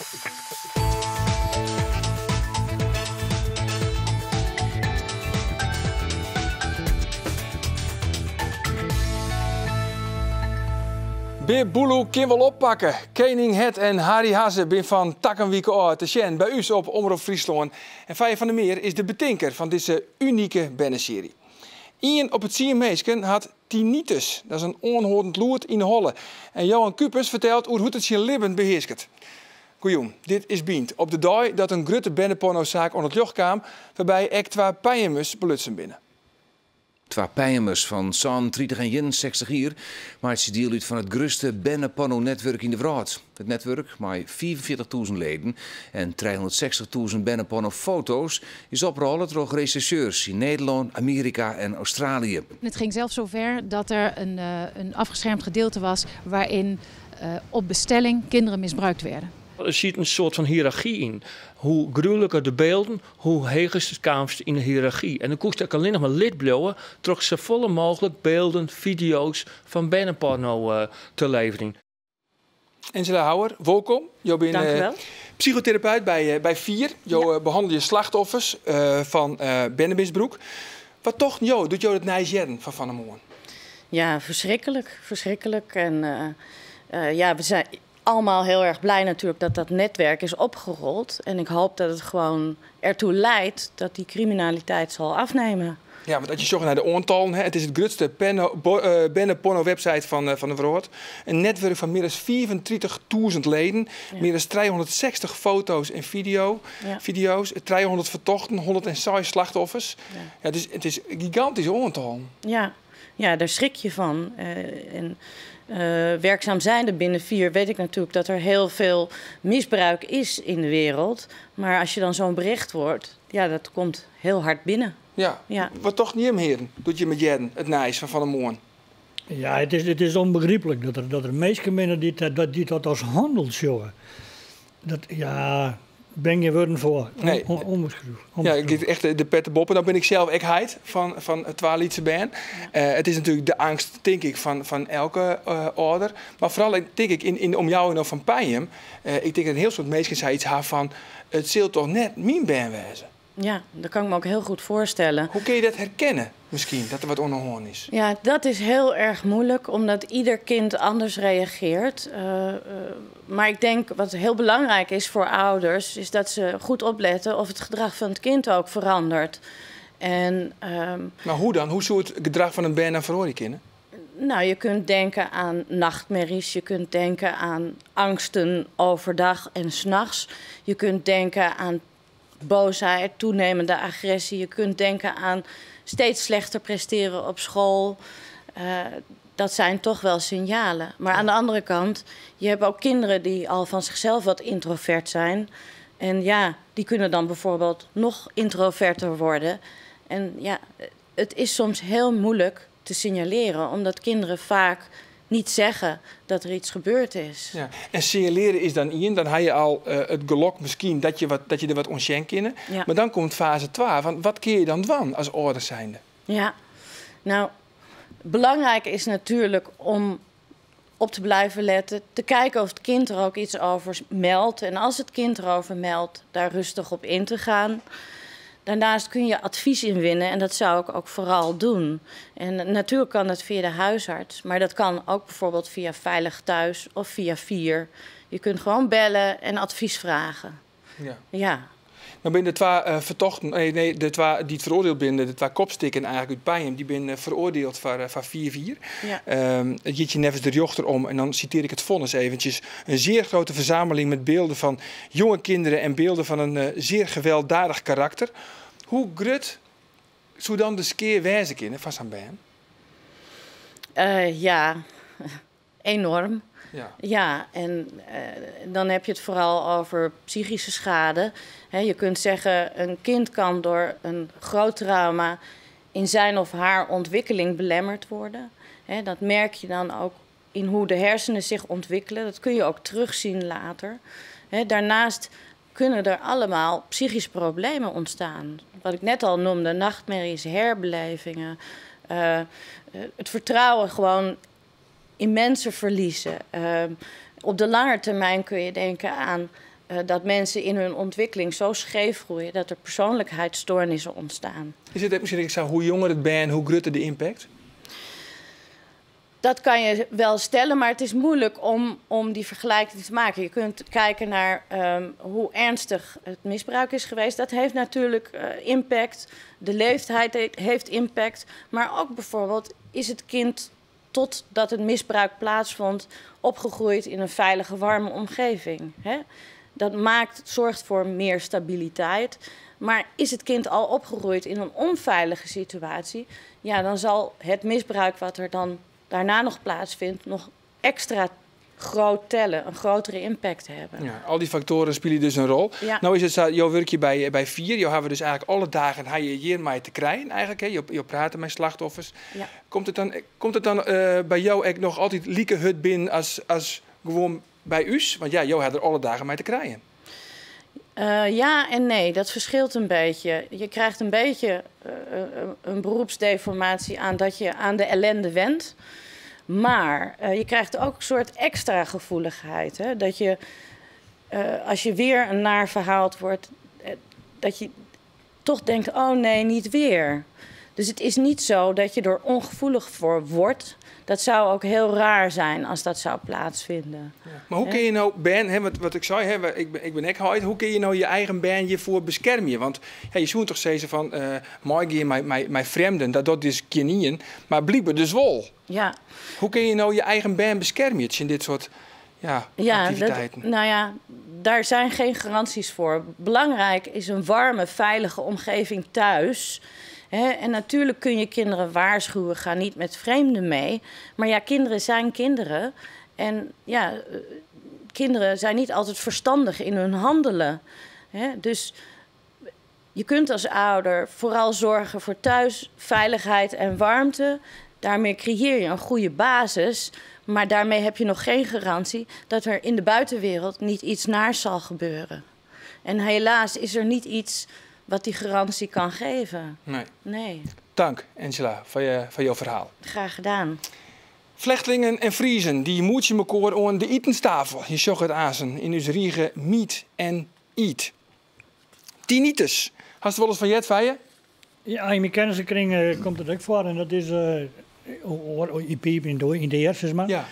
Bear Boeloe kin wol oppakke. Kening Hert en Harry Hazze binne fan takom wike ôf te sjen by ús op Omrop Fryslân. En Feije van der Meer is de betinker fan dizze unike bernesearje. Ien op 'e tsien minsken hat tinnitus. Dat is in oanhâldend lûd yn 'e holle. En Johan Kupers fertelt oer hoe't er syn libben behearsket. Goejûn, dit is Bynt op de dei dat in grutte bernepornosaak oan it ljocht kaam, wêrby ek twa Pijemers belutsen binne. Twa Pijemers fan 37 en 61 jier meitsje diel út fan it grutste bernepornonetwurk yn de wrâld. It netwurk, mei 45.000 leden en 360.000 bernepornofoto's, is oprôle troch resjersjeurs yn Nederlân, Amearika en Australië. Het ging zelfs zover dat er een afgeschermd gedeelte was waarin op bestelling kinderen misbruikt werden. Der sit in soart fan hiërargy yn. Hoe gruwliker de bylden, hoe heger kaamst yn de hiërargy. En dan koest ek allinnich mar lid bliuwe troch safolle mooglik bylden, fideo's fan berneporno te leverjen. Angela Houwer, wolkom. Jo binne Dank u wel. psychoterapeut by Fier. Jo behannelje slachtoffers fan bernemisbrûk. Wat tochten jo doe't jo it nijs hearden fan 'e moarn? Ja, verschrikkelijk. Verschrikkelijk. En ja, we zijn allemaal heel erg blij natuurlijk dat dat netwerk is opgerold. En ik hoop dat het gewoon ertoe leidt dat die criminaliteit zal afnemen. Ja, want as je sjogge nei de oantallen, hè, it is it grutste berneporno-website fan de wrâld. In netwurk fan mear as 35.000 leden, mear as 360 foto's en fideo's, 300 fertochten, 106 slachtoffers. Ja, it is gigantyske oantallen. Ja, ja, dêr skrik je fan. En werkzaam zijnde binnen Fier weet ik natuurlijk dat er heel veel misbruik is in de wereld. Maar als je dan zo'n bericht hoort, ja, dat komt heel hard binnen. Wat tochten jim hearen, doe't jim it hearden, it nijs fan 'e moarn? Ja, it is ûnbegryplik dat der minsken binne dy't dat as hannel sjogge. Dat, ja, bin gjin wurden foar. Nee. Onbeschrijfelijk. Ja, ik gean echt de pet boppe. Dan bin ik sels ek heit fan twa lytse bern. It is natuerlik de eangst, tink ik, fan elke âlder. Mar foaral, tink ik, yn de omjouwing noch fan Pijum. Ik tink dat in hiel soad minsken sayts ha fan: it sil dochs net myn bern wêze? Ja, dat kan ik me ook heel goed voorstellen. Hoe kin je dat herkenne, miskien, dat der wat oan de hân is? Ja, dat is heel erg moeilijk, omdat ieder kind anders reageert. Maar ik denk wat heel belangrijk is voor ouders, is dat ze goed opletten of het gedrag van het kind ook verandert. En Mar hoe dan? Hoe soe it gedrach fan in bern dan feroarje kinne? Nou, je kunt denken aan nachtmerries, je kunt denken aan angsten overdag en 's nachts. Je kunt denken aan boosheid, toenemende agressie. Je kunt denken aan steeds slechter presteren op school. Dat zijn toch wel signalen. Maar aan de andere kant, je hebt ook kinderen die al van zichzelf wat introvert zijn. En ja, die kunnen dan bijvoorbeeld nog introverter worden. En ja, het is soms heel moeilijk te signaleren, omdat kinderen vaak niet zeggen dat er iets gebeurd is. Ja. En signaleren is dan ien, dan ha je al it gelok miskien dat je der wat oan sjen kinne. Mar dan komt fase 2, want wat kinne je dan dwaan as âlder zijnde? Ja, nou, belangrijk is natuurlijk om op te blijven letten, te kijken of het kind er ook iets over meldt. En als het kind erover meldt, daar rustig op in te gaan. Daarnaast kun je advies inwinnen en dat zou ik ook vooral doen. En natuurlijk kan dat via de huisarts, maar dat kan ook bijvoorbeeld via Veilig Thuis of via Fier. Je kunt gewoon bellen en advies vragen. No binne de twa fertochten, nee, de twa dy't feroardield binne, de twa kopstikken eigentlik út Pijum, dy binne feroardield foar 4 jier. It giet hjir neffens de rjochter om, en dan sitearje ik it fonnis eventsjes, een zeer grote verzameling met beelden van jonge kinderen en beelden van een zeer gewelddadig karakter. Hoe grut soe dan de skea wêze kinne fan sa'n bern? Ja, enorm. Ja, en dan heb je het vooral over psychische schade. Hè, je kunt zeggen, een kind kan door een groot trauma in zijn of haar ontwikkeling belemmerd worden. Hè, dat merk je dan ook in hoe de hersenen zich ontwikkelen. Dat kun je ook terugzien later. Hè, daarnaast kunnen er allemaal psychische problemen ontstaan. Wat ik net al noemde, nachtmerries, herbelevingen. Het vertrouwen gewoon in mensen verliezen. Op de lange termijn kun je denken aan Dat mensen in hun ontwikkeling zo scheef groeien dat er persoonlijkheidsstoornissen ontstaan. Is it miskien sa, hoe jonger it bern, hoe grutter de impact? Dat kan je wel stellen, maar het is moeilijk om die vergelijking te maken. Je kunt kijken naar hoe ernstig het misbruik is geweest. Dat heeft natuurlijk impact. De leeftijd heeft impact. Maar ook bijvoorbeeld is het kind totdat het misbruik plaatsvond opgegroeid in een veilige, warme omgeving. Hè? Dat zorgt voor meer stabiliteit. Maar is het kind al opgegroeid in een onveilige situatie, ja, dan zal het misbruik wat er dan daarna nog plaatsvindt, nog extra groot tellen, een grotere impact hebben. Ja, al die factoren spelen dus een rol. Ja. Nou is het zo, jouw werkje bij 4, jou hebben we dus eigenlijk alle dagen ha je hier mij te krijgen eigenlijk, hè? Je praat met slachtoffers. Ja. Komt het dan bij jou ook nog altijd lieke hut binnen als gewoon bij us? Want ja, jou had er alle dagen mee te krijgen. Ja en nee, dat verschilt een beetje. Je krijgt een beetje een beroepsdeformatie aan dat je aan de ellende went. Maar je krijgt ook een soort extra gevoeligheid. Hè? Dat je, als je weer een naar verhaal wordt, dat je toch denkt, oh nee, niet weer. Dus het is niet zo dat je er ongevoelig voor wordt. Dat zou ook heel raar zijn als dat zou plaatsvinden. Ja. Maar hoe kun je nou ben, hè, wat ik zei, hè, ik ben ek huid, hoe kun je nou je eigen bern hiervoor beschermen? Want ja, je zoekt toch steeds van mooi keer mijn vreemden, dat is kinien, maar blijkbaar dus wel. Hoe kun je nou je eigen bern beschermen in dit soort, ja, activiteiten? Daar zijn geen garanties voor. Belangrijk is een warme, veilige omgeving thuis. Hè? En natuurlijk kun je kinderen waarschuwen, ga niet met vreemden mee. Maar ja, kinderen zijn kinderen. En kinderen zijn niet altijd verstandig in hun handelen. Hè? Dus je kunt als ouder vooral zorgen voor thuis veiligheid en warmte. Daarmee creëer je een goede basis. Maar daarmee heb je nog geen garantie dat er in de buitenwereld niet iets naars zal gebeuren. En helaas is er niet iets wat die garantie kan geven. Nee. Nee. Dank, Angela, van jouw verhaal. Graag gedaan. Vlechtelingen en Friezen die moetje mekaar aan de etenstafel. Je zocht het azen in uw riege meet en eat. Tinnitus. Hast du wel eens van Jet van je? Ja, in mijn kennissenkring komt het ook voor. En dat is in piep in de hersens, maar.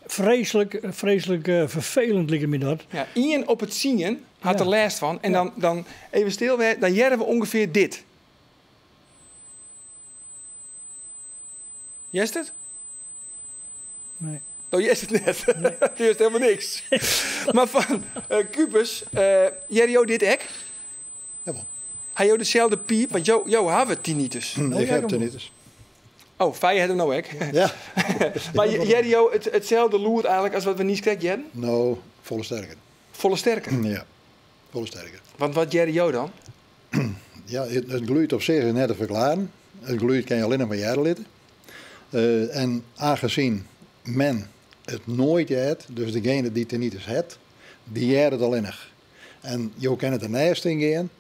Vreselijk, vreselijk vervelend lijkt me dat. Ja, Ian op het zien had er last van. En dan even stil, dan jerven we ongeveer dit. Jest het? Nee. Oh, je is het net. Nee. Je is helemaal niks. Maar van Kupers, jerry jou dit ek? Jawel. Hij jou dezelfde piep, want jou hebben tinnitus. Ik heb tinnitus. Oh, Fije het hem nou ek. Ja. Maar jerry jou hetzelfde loert eigenlijk als wat we niet kregen, Jerry? Nou, volle sterker. Volle sterker? Ja, volle sterker. Want wat jerry jou dan? Ja, het gloeit op zich is net te verklaren. Het gloeit kan je alleen nog maar jaren litten. En aangezien men het nooit eet, dus degene die tinnitus heeft, die eet het alleen nog. En je kan het ernaast ingaan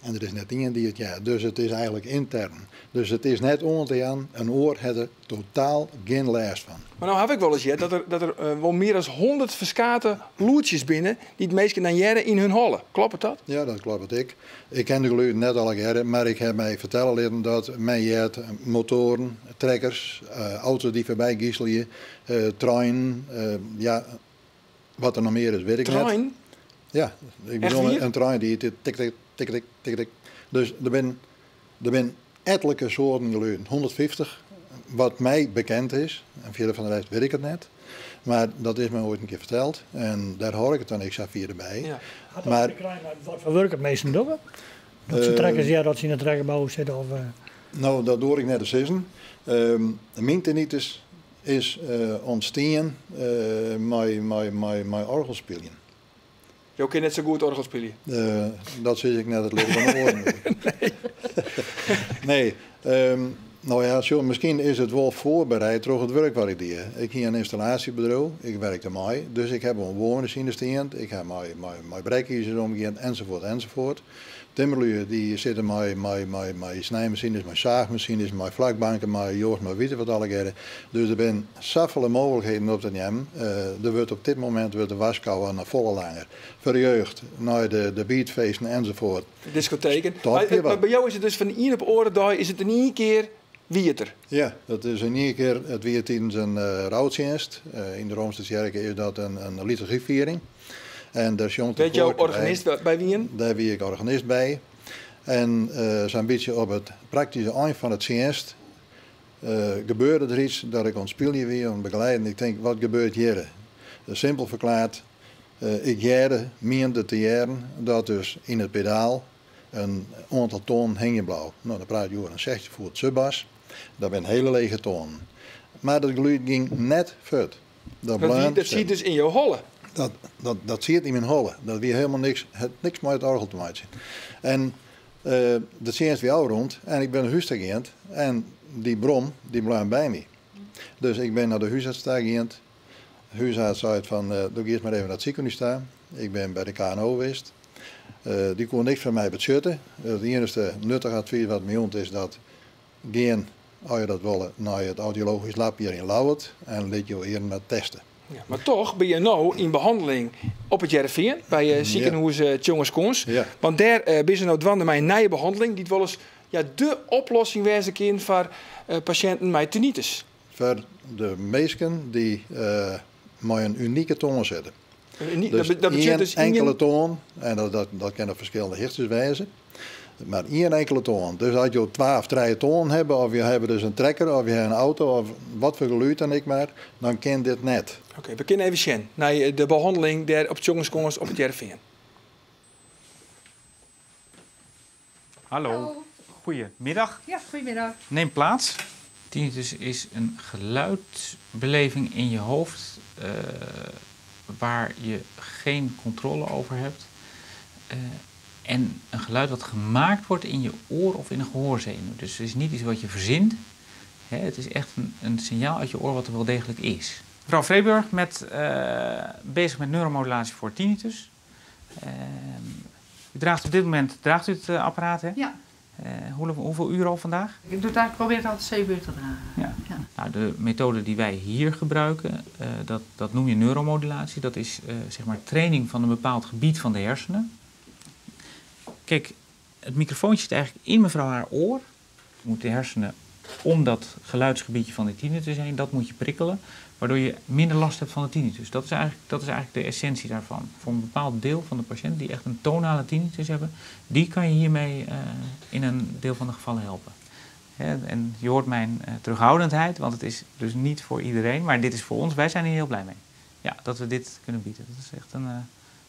en er is net iemand die het jaart. Dus het is eigenlijk intern. Dus het is net om te gaan, een oor heeft er totaal geen last van. Maar nou heb ik wel eens gehoord dat er wel meer dan 100 verskate loertjes binnen die het meest dan jaren in hun hollen. Klopt dat? Ja, dat klopt ik. Ik ken de geluiden net al jaren, maar ik heb mij vertellen laten dat men jaart motoren, trekkers, auto's die voorbij gieselen, treinen, ja, wat er nog meer is, weet ik net. Trein? Ja, ik Echt bedoel hier? een trein die tik, tik, tik, tik, tik, tik. Dus er zijn ettelijke soorten geluiden, 150, wat mij bekend is. En verder van de rest weet ik het net. Maar dat is me ooit een keer verteld. En daar hoor ik het dan, ik zag 4 erbij. Had dat Maar te krijgen met wat voor werk het meestal doen? Dat ze trekkers, ja, dat ze in het trekkerbouw zitten? Of? Nou, dat hoor ik net de zin. Mijn tinnitus is ontstaan met orgelspelen. Je kunt net zo goed orgel spelen. Dat zie ik net het leren van de oren. Nee. Nee. No ja, sjoch, miskien is it wol foarbereid troch it wurk wat ik die. Ik hie in ynstallaasjebedriuw, ik werkte mei, dus ik ha oan boarmasines stien, ik ha mei brekizers omgien, enzovoort, enzovoort. Timmerlju dy sitte mei snijmasines, mei saachmasines, mei flakbanken, mei joast mar witte wat allegearre. Dus der binne safolle mooglikheden op te nimmen. Der wurdt op dit momint wurdt de warskôge noch folle langer. Foar de jeugd, nei de beatfeesten enzovoort. De diskoteken. Mar by jo is it dus fan de iene op de oare dei is it yn ien kear wie it der? Ja, dat is yn ien kear. It wie tidens in routsjinst. Yn de Roomske tsjerke is dat in liturgyfiering. En dêr sjongt Wêr't jo organist by wienen? Dêr wie ik organist by. En sa'n bytsje op it praktyske ein fan de tsjinst gebeurde der iets dat ik oan it spyljen wie, oan it begeleiden. Ik tink, wat gebeurt hjirre? Simpel ferklaard, ik hearde, miende te hearren, dat dus yn it pedaal in oantal toanen hingjen bleau. No, dan praat je oer in 16 voet subbas. Dat binne hiele lege toanen. Mar dat gelûd gyng net fuort. Dat bleau Dat siet dus yn jo holle? Dat siet yn myn holle. Dat wie helemaal niks, hat niks mei it oargel te meitsjen. En de tsjinst wie ôfrûnd en ik bin nei hûs ta gien en dy brom dy bleau by my. Dus ik bin nei de húsarts ta gien. De húsarts sei fan, do giest mar even nei it sikehûs ta. Ik bin by de KNO west. Dy koe niks foar my betsjutte. It iennichste nuttige advys wat my jûn is dat gean, as je dat wolle, nei it audiologysk lab hjir yn Ljouwert en lit jo earen mar teste. Ja, mar toch binne je no yn behanneling op It Hearrenfean by sikehûs Tjongerskâns. Want dêr binne se no dwaande mei in nije behanneling dy't wolris ja, de oplossing wêze kin foar pasjinten mei tinnitus. Foar de minsken dy't mei in unike toan sitte. Dus dat betsjut dus ien inkele toan, en dat kin op ferskillende hichtes wêze, mar ien inkele toan. Dus as jo twa of trije toanen hawwe, of jo hawwe dus in trekker, of jo hawwe in auto, of wat foar gelûd dan ek mar, dan kin dit net. Oké, we kinne even sjen nei de behanneling dêr op Tjongerskâns op It Hearrenfean. Hallo. Goedemiddag. Ja, goedemiddag. Neem plaats. Tinnitus is een geluidsbeleving in je hoofd waar je geen controle over hebt. En een geluid wat gemaakt wordt in je oor of in een gehoorzenuw. Dus het is niet iets wat je verzint. Hè, het is echt een signaal uit je oor wat er wel degelijk is. Mevrouw Vreeburg, bezig met neuromodulatie voor tinnitus. U draagt op dit moment draagt u het apparaat, hè? Ja. Hoeveel uur al vandaag? Ik doe het eigenlijk, probeer het altijd 7 uur te dragen. Ja. Ja. De methode die wij hier gebruiken, dat noem je neuromodulatie. Dat is training van een bepaald gebied van de hersenen. Kijk, het microfoontje zit eigenlijk in mevrouw haar oor. Je moet de hersenen om dat geluidsgebiedje van de tinnitus heen, dat moet je prikkelen, waardoor je minder last hebt van de tinnitus. Dat is eigenlijk de essentie daarvan. Voor een bepaald deel van de patiënt die echt een tonale tinnitus hebben, die kan je hiermee in een deel van de gevallen helpen. Hè, en je hoort mijn terughoudendheid, want het is dus niet voor iedereen, maar dit is voor ons. Wij zijn hier heel blij mee. Ja, dat we dit kunnen bieden. Dat is echt een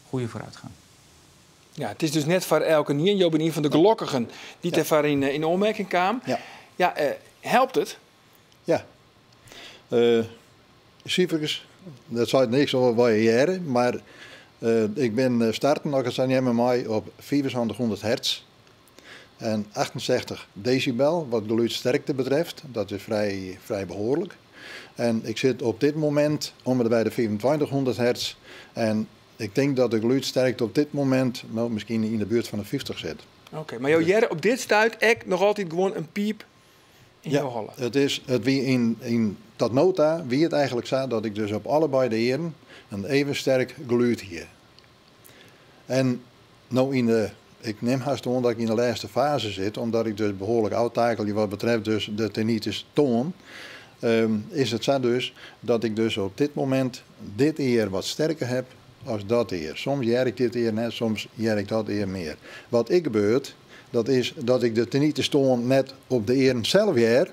goede vooruitgang. Ja, het is dus net voor elke nien. Jo bent een van de gelokkigen die daarvoor in aanmerking kwam. Ja, helpt het? Ja. Cijfers, dat zei niks over wat je jaren, maar ik ben starten, nog eens aan met mij op 7500 hertz en 68 decibel, wat geluidssterkte betreft. Dat is vrij behoorlijk. En ik zit op dit moment om en bij de 2500 hertz en ik denk dat de geluidssterkte op dit moment misschien in de buurt van de 50 zit. Oké, maar jouw jaren op dit stuit echt nog altijd gewoon een piep in Ja, jouw holle. het is, het wie in, in dat nota, wie het eigenlijk staat, dat ik dus op allebei de eren een even sterk geluid hier. En nou in de, ik neem haast aan dat ik in de laatste fase zit, omdat ik dus behoorlijk oud takel wat betreft dus de tinnitus toon. Is het zo dus dat ik dus op dit moment dit eer wat sterker heb als dat eer. Soms jer ik dit eer net, soms jer ik dat eer meer. Wat ik gebeurt, dat is dat ik de tinnitus toon net op de eren zelf jer,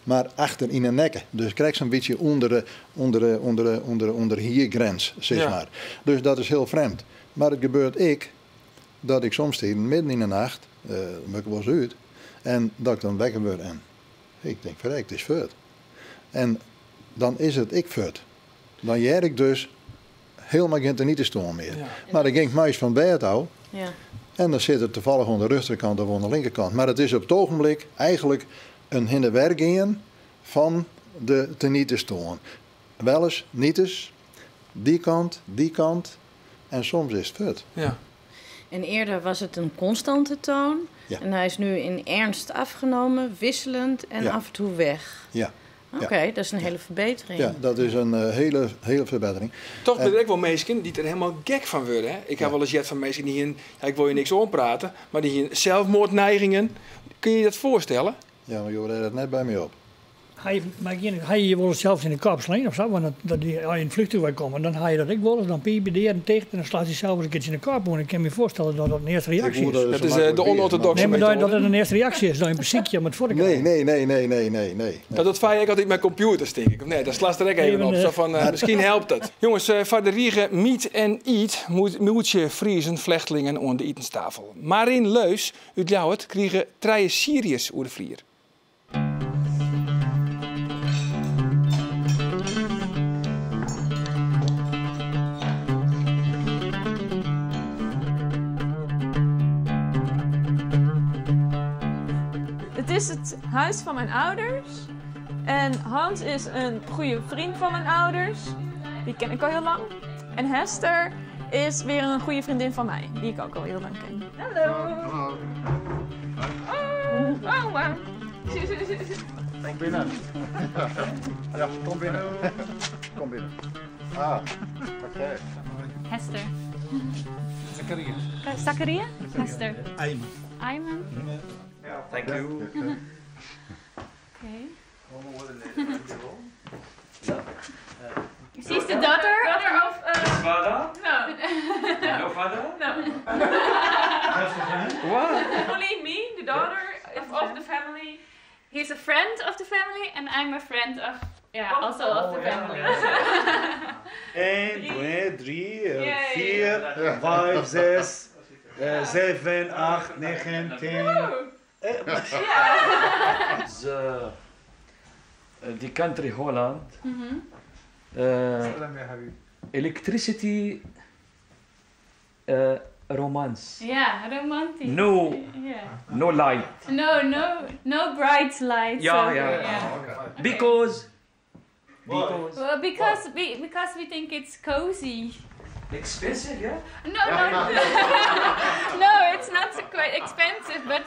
maar achter in de nekken. Dus ik krijg zo'n beetje onder hier grens, zeg maar. Dus dat is heel vreemd. Maar het gebeurt ik, dat ik soms tegen midden in de nacht, muk ik wel eens uit, en dat ik dan wakker word en ik denk, verrek, het is fut. En dan is het ik fut. Dan jer ik dus helemaal geen tinnitus-toon meer. Maar dan ging ik muis van bed af. En dan zit het toevallig aan de rechterkant of aan de linkerkant. Maar het is op het ogenblik eigenlijk in hinne-wer gean fan de tinnitustoan. Welles, nitus, dy kant, dy kant en soms is it fuort. Ja. En eerder was het een constante toon. Ja. En hij is nu in ernst afgenomen, wisselend en Ja. af en toe weg. Ja. Oké, dat is een hele verbetering. Ja, dat is een hele, hele verbetering. Toch ben ik wel mensen die er helemaal gek van worden. Hè? Ik heb wel eens jet van mensen die hier, ja, ik wil je niks ompraten, maar die hier zelfmoordneigingen. Kun je je dat voorstellen? Ja, maar joh, daar dat net bij mij op. Hij, maar hij je wel zelfs in de kop slaan of zo, want dat die, als je in het vliegtuig wil komen, dan haal je dat ik wel eens, dan piep je de en tegen en dan slaat hij zelf eens een keertje in de kop. En ik kan me voorstellen dat dat een eerste reactie Ik is. voel Dat zo is, makkelijk de weer, onorthodoxe Nee, maar dat, methode. dat het een eerste reactie is, dan in principe om het voor te Nee, krijgen. nee, nee, nee, nee, nee, nee. Dat vaai ik altijd met computers, denk ik. Nee, daar slaat er ook even Even, op. Zo van, misschien helpt het. Jongens, van de Riege Meet and Eat moet Moetje Friesen vlechtelingen aan de etenstafel. Marin Leus uit Ljouwert kregen 3 Syriërs oer de vlier. Het is het huis van mijn ouders. En Hans is een goede vriend van mijn ouders. Die ken ik al heel lang. En Hester is weer een goede vriendin van mij, die ik ook al heel lang ken. Hallo. Hallo. Oh, oh, wow. Kom binnen. Ja, kom binnen. Kom binnen. Ah, oké. Hester. Zakaria. Zakaria? Hester. Ayman. Ayman. Thank you. Okay. She's the daughter? Daughter of... Father? No. No father? No. What? Only me, the daughter of the family. He's a friend of the family and I'm a friend of... Yeah, also of the family. 1, 2, 3, Yay. 4, 5, 6, 7, 8, 9, 10. The country Holland. Electricity romance. Yeah, romantisch. No. Yeah. No light. No, no, no bright lights. Yeah, so- yeah. yeah. Because. Because. Well, because we think it's cozy. Expensive, yeah? No, no, no, it's not so quite expensive, but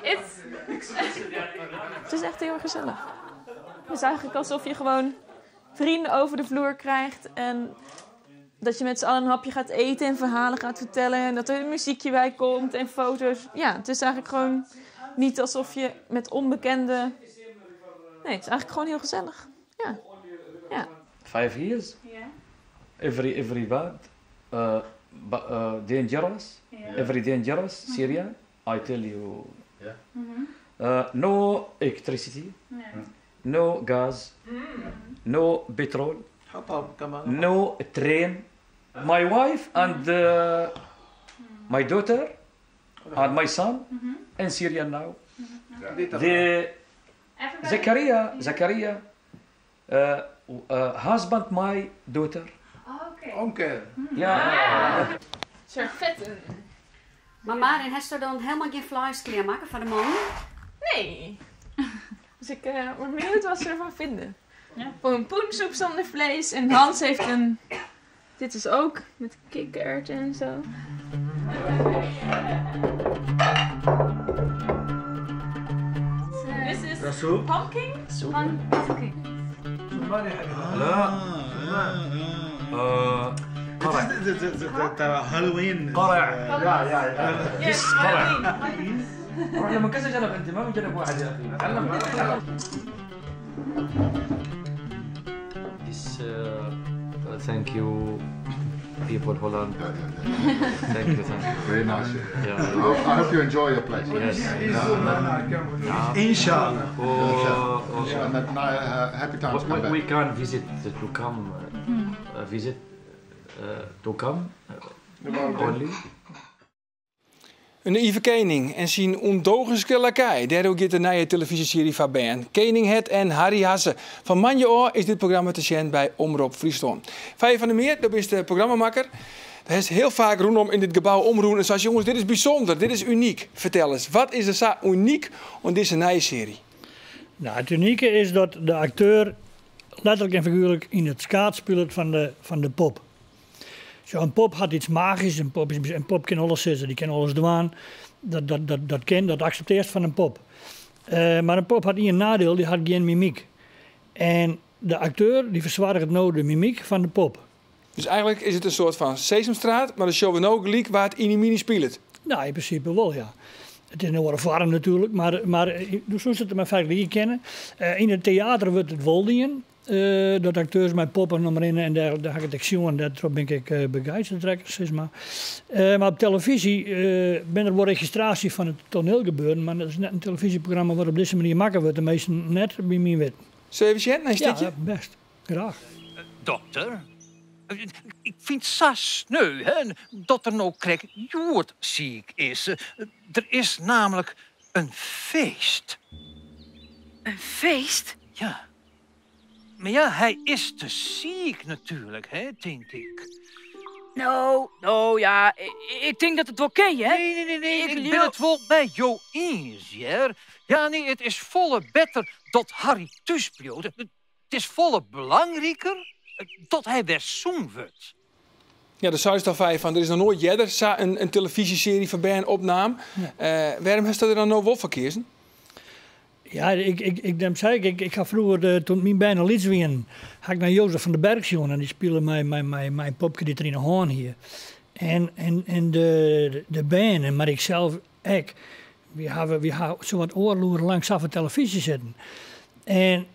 it's. Het is echt heel erg gezellig. Het is eigenlijk alsof je gewoon vrienden over de vloer krijgt en dat je met z'n allen een hapje gaat eten en verhalen gaat vertellen en dat er een muziekje bij komt en foto's. Ja, het is eigenlijk gewoon niet alsof je met onbekenden... Nee, het is eigenlijk gewoon heel gezellig. Ja. Ja. 5 years. Yeah. Every bad, dangerous. Yeah. Every dangerous Syria. I tell you. Yeah. No electricity. Yeah. No gas. No petrol. No train. My wife and my daughter and my son in Syria now. The Everybody? Zakaria, husband my daughter. Oh, okay. Onkel. Ja. Servetten. Maar Marin, heeft er dan helemaal geen vlees klaarmaken voor de man? Nee. Dus ik ben benieuwd wat ze ervan vinden. Ja. Voor een poensoep zonder vlees. En Hans heeft een... Dit is ook met kikkererwten en zo. This is De soep. pumpkin. Soep. Pumpkin. لا. قرع. Halloween. قرع. Ja, ja, ja. Yes, قرع. Halloween. روح لما كذا جنب انت ما جنب واحد يا اخي تعلم تعلم. This thank you people Holland. Thank you, thank you. Very nice. Yeah. I hope you enjoy your place. Yes. Yeah. Inshallah. Oh, And that, happy times come We back. can visit to come visit to come only. Een naïeve koning en zijn ondogenske lakij. Daardoor gaat de nieuwe televisieserie van Ben. Koning Het en Harry Hasse. Van Manje Oor is dit programma te zien bij Omrop Friesland. Feije van der Meer, dat is de programmamaker. Hij is heel vaak rondom in dit gebouw omroepen en zei: jongens, dit is bijzonder, dit is uniek. Vertel eens, wat is er zo uniek aan deze nieuwe serie? Nou, it unike is dat de akteur letterlik en figuerlik yn it skaad spilet fan de pop. Zo, in pop hat iets magysk, in pop kin alles sizze, dy kin alles dwaan. Dat kin, dat akseptearrest fan in pop. Mar in pop hat ien neidiel, dy hat gjin mimyk. En de akteur dy fersoarget no de mimyk fan de pop. Dus eigentlik is it in soart fan Sesamstraat, mar dan sjogge we no gelyk wa't Ieny Miny spilet. Nou, yn prinsipe wol, ja. It is in oare foarm natuerlik, mar do soest it dermei fergelykje kinne. Yn it teäter wurdt it wol dien, dat akteurs mei poppen omrinne en dêr ha ik it ek sjoen, dêrtroch bin ik ek begeisterd rekke, sis mar. Mar op telefyzje binne der wol registraasjes fan it toanielgebeuren, mar dat is net in telefyzjeprogramma wat op dizze manier makke wurdt, teminsten net by myn witten. Sille we even sjen nei in stikje? Ja, bêst. Graach. Dokter, ik fyn it sa sneu hè, dat er no krekt hjoed siik is. Der is namelijk in feest. In feest? Ja. Mar ja, hy is te siik natuerlik, hè, tink ik. No, no ja, ik tink dat it wol kin, hè. Nee, nee, nee, nee, ik bin it wol mei jo iens, hear. Ja, nee, it is folle better dat Harry thús bliuwt. It is folle belangriker dat hy wer sûn wurdt. Ja, do seist al Feie fan der is noch noait earder sa in telefyzjesearje foar bern opnaam. Wêrom hast der dan no wol foar keazen? Ja, ik, sei ik, ik ha froeger, doe't myn bern lyts wienen, ha ik nei Jozef van den Berg sjoen en dy spile mei in popke dy't er yn 'e hân hie. En de bern, mar ik sels ek, wy ha sawat oardel oere lang sa foar telefyzje sitten. En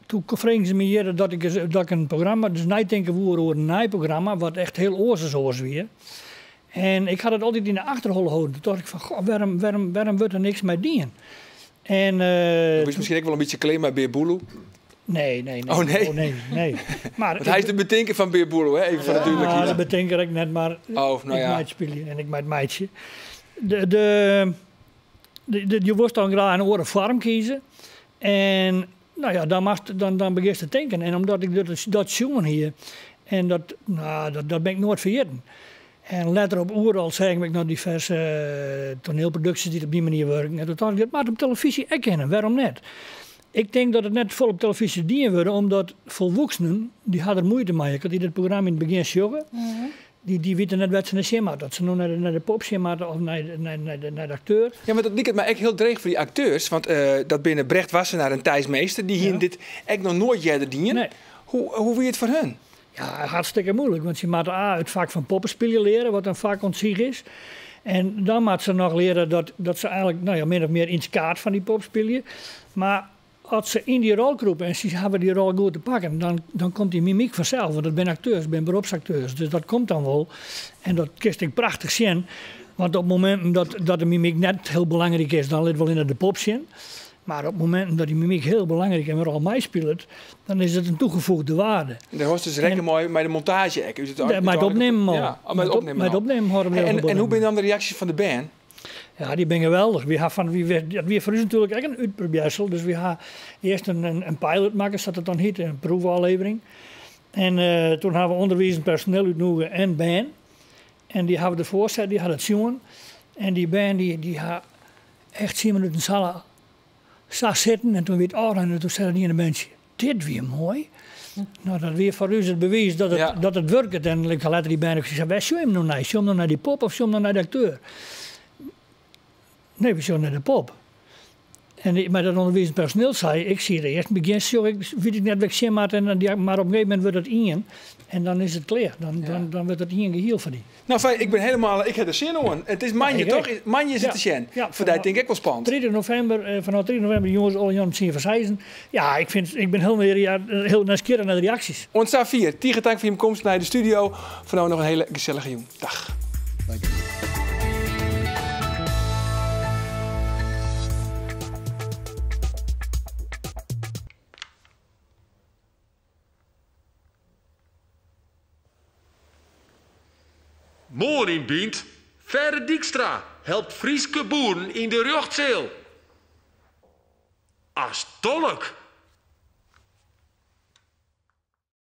doe fregen se my hjir dat ik in programma, dus neitinke woe oer in nij programma, wat echt hiel oars as oars wie. En ik ha dat altyd yn de achterholle holden. Doe tocht ik fan, goh, wêrom wurdt der niks mei dien? En, Do bist miskien ek wol in bytsje klear mei Bear Boeloe? Nee. Oh, nee? Oh, nee. Mar Want hy is de betinker fan Bear Boeloe, hè? Even foar de dúdlikheid. Ja, de betinker ek net, mar Oh, no ik ja. mei it spyljen en ik mei it meitsjen. De, je wolst dan graach in oare foarm kieze. En no ja, dan begjinst te tinken. En omdat ik dat sjoen hie, en dat, no, dat bin ik noait ferjitten. En letter op Oerol seach ik noch diverse toanielproduksjes dy't op dy manier wurken. En doe tocht ik, dat moat op telefyzje ek kinne, wêrom net? Ik tink dat it net folle op telefyzje dien wurdt, omdat folwoeksenen, dy ha der muoite mei. As dy dit programma yn it begjin sjogge, dy witte net wêr't se nei sjen moatte. Oft se no nei de pop sjen moatte of nei de akteur. Ja, mar dat liket my ek hiel dreech foar dy akteurs, want dat binne Brecht Wassenaar en Thijs Meester. Dy hiene dit ek noch noait earder dien. Nee. Hoe wie it foar hun? Ja, hartstikke moeilik, want se moatte A, it fak fan poppespyljen leare, wat in fak oan sich is. En dan moatte se noch leare dat se eigentlik, no ja, min of mear yn it skaad fan dy pop spylje. Mar as se yn dy rol krûpe en se hawwe dy rol goed te pakken, dan komt dy mimyk fansels, want dat binne akteurs, binne beropsakteurs, dus dat komt dan wol. En dat kinst ek prachtich sjen, want op mominten dat de mimyk net hiel belangryk is, dan lit wol yn de pop sjen. Mar op mominten dat dy mimyk hiel belangryk en rol meispilet, dan is it in toegevoegde waarde. En dêr hâldst dus rekken mei de montaazje ek? Mei it opnimmen al. Ja, oh, mei it opnimmen Mei it al. opnimmen hâlde we En hoe binne dan de reaksjes fan de bern? Ja, dy binne geweldich. Wy ha fan, wy, dat wie foar ús natuerlik ek in útprobearsel. Dus wy ha earst in pilot makke, sa't it dan hjit, in proefôflevering. En doe ha we ûnderwizend personeel útnûge en bern. En dy hawwe derfoar set, dy ha it sjoen. En dy bern dy ha echt 10 minuten sa sitten. En doe wie it ôfrûne en doe sei it iene berntsje, dit wie moai. No, dat wie foar ús it bewiis dat it wurket. En ik ha letter dy bern ek sein, wêr sjogge jim no nei? Sjogge jim no nei dy pop of sjogge jim no nei de akteur? Nee, we sjogge nei de pop. En mar dat ûnderwizend personeel sei, ik siet earst, yn it begjin sjoch ik, wit ik net wêr't ik sjen moat, en dan, ja, mar op in gegeven momint wurdt it ien en dan is it klear. Dan wurdt it ien gehiel foar dy. No, fijn, ik bin helemaal, ik ha der sin oan. It is moandei, Ja, ik toch? ek. Moandei is it Ja. te sjen. Ja, Foar dy tink ik wol spannend. 30 novimber, fanôf 30 novimber, jûns alle jûnen om tsien foar seizen. Ja, ik bin hiel nijsgjirrich nei de reaksjes. Oant safier, tige tank foar jim komst nei de studio. Foar no noch in hiele gesellige jûn. Dag. Dank je. Moarn yn Bynt, Ferre Dykstra helpt Fryske boeren yn de rjochtseal. As tolk.